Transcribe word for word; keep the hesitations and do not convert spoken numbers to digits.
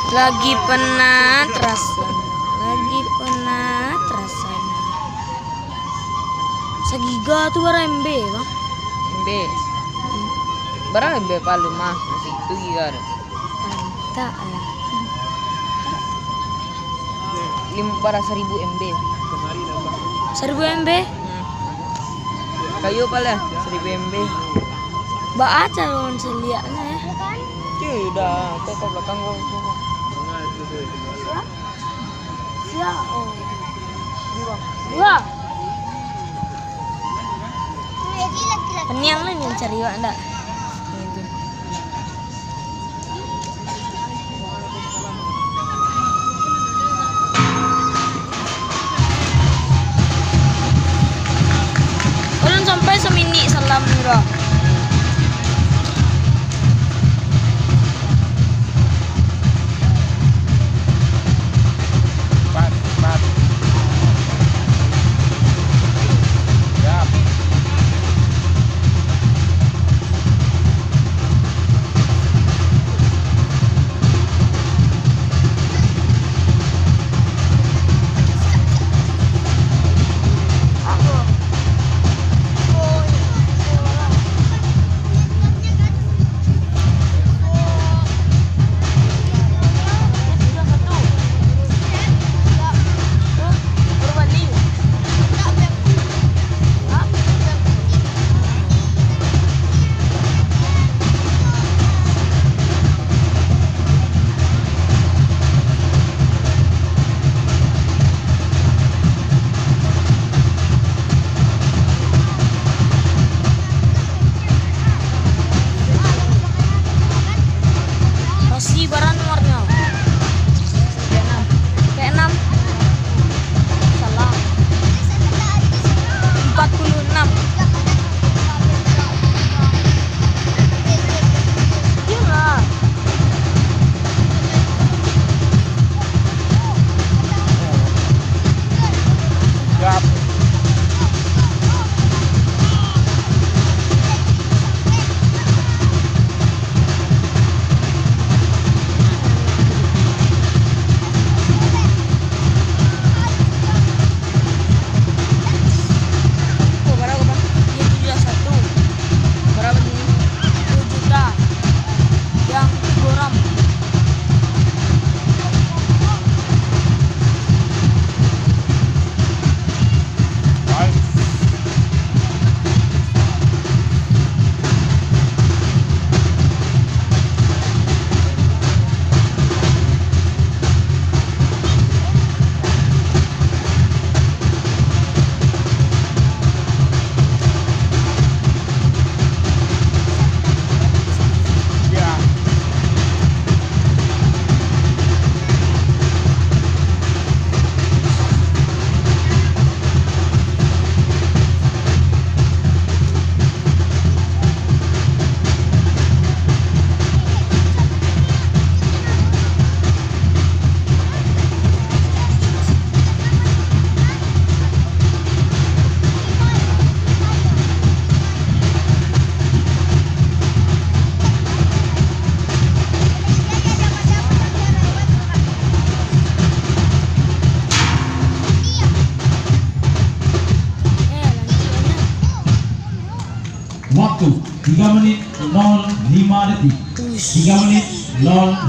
Lagi penat rasanya, lagi penat rasanya. Sagiga tu bara embe, Bang? Embe. Hmm. Bara embe palu mah, masih itu giga tu. Pantak lah. Lim-, bara saribu embe. Saribu embe? Hmm. Kayu apo lah, saribu embe. Baa caro mancaliaknyo, eh? Cuy, udah, kau ke belakang kau. Siap? Siap, oh. Dua. Paniang lah mancari awak ndak? Itu. Ulun sampai saminik salam, bro. Empat, empat. Siap. Rossi, bara nomornyo? Keenam. Salah. Empat puluh enam. Iyolah. Siap. Oh, bara, Bang? Iyo, tujuah satu. Bara bini? Duo juta. Yang tigo gram. Waktu, tiga menit nol lima detik. Tiga menit nol